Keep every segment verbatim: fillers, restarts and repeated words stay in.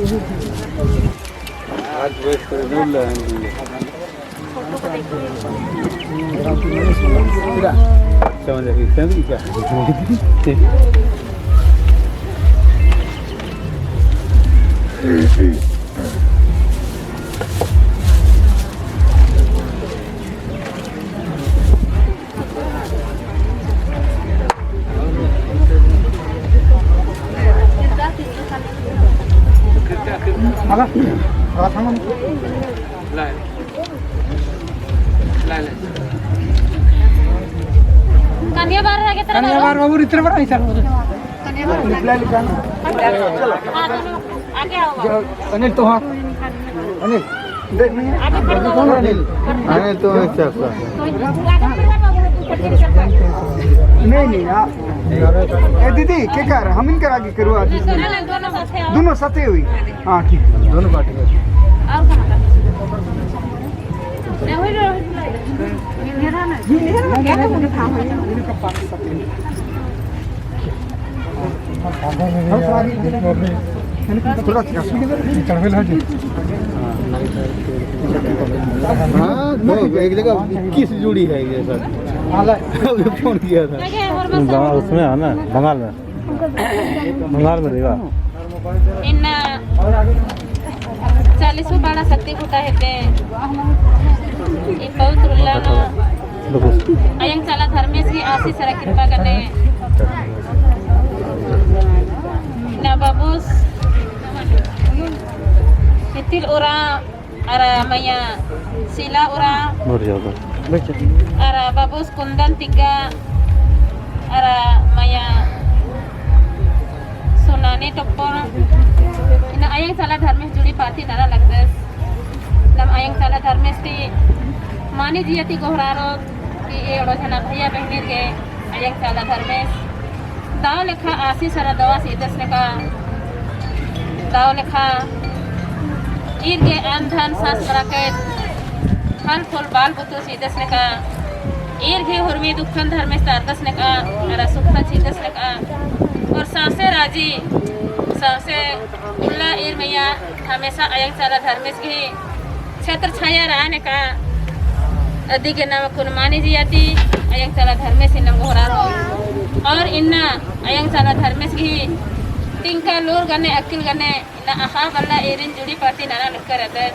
आज वेट कर, दूर ले। समझ आ गई, समझ गई क्या? कनिया बार आगे तेरा कनिया बार बाबू इतने बड़ा ही सर। कनिया बार आगे आओ। अनिल तो हाँ। अनिल। अनिल, अनिल तो अच्छा सा। नहीं, नहीं, आ, ए दीदी, के कर? हम इनकर आगे करवा दीजिए। दोनों साथे हुई। हाँ, ठीक है। दोनों पार्टी में। हाँ, तो एक जगह इक्कीस जोड़ी है ये सब। अभी फोन किया था। गाँव उसमें है ना, बंगाल में। बंगाल में रहेगा। इन्ना चालीस पाड़ा शक्ति खुटा हेते। ई पवित्र उल्ला नू अयंग चाला धर्मेस गही आशीष अरा कृपा गने। इन्ना बाबूस इतिल उराँव अरा मइया शीला उराँव। अरा बाबूस कुंदन तिग्गा अरा मइया सुनानी टोप्पो। इन्ना अयंग चाला धर्मेस जुड़ी पाती नना लगदस। नम अयंग चाला धर्मेस ती मानी जिया ती गोहरारोत कि एड़ो झना भइया बहिनीर गे अयंग चाला धर्मेस दव लेखा आशीष अरा दवा चिदस नेका। दव लेखा ईर गे अन्न धन सास बरकत फल फूल बाल बुतु चिदस नेका। ईर गे हुरमी दुखन धर्मेस तारदस नेका अरा सुखन चिदस नेका। और सौंसे राजी सौंसे उल्ला ईर मइया हमेशा अयंग चाला धर्मेस गही छत्र छाया रआ नेका अदिगे नम अक्कुन मानी जिया ती अयंग चाला धर्मेस इन्नम गोहरारोत। और इन्ना अयंग चाला धर्मेस गही तिंका लूर गने अक्किल गने इन्ना अख़आ बल्ला ईरिन जुड़ी पाती नना लक्कर अदर।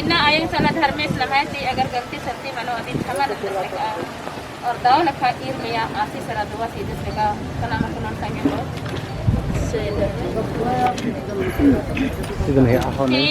इन्ना अयंग चाला धर्मेस नम्है ती अगर गलती सलती मनो अदिन क्षमा नंदस नेका। और दव लेखा ईर मइया आशीष अरा दुआ चिदस नेका। तना मकुनन संगे लो। सीजन है, आहो नहीं।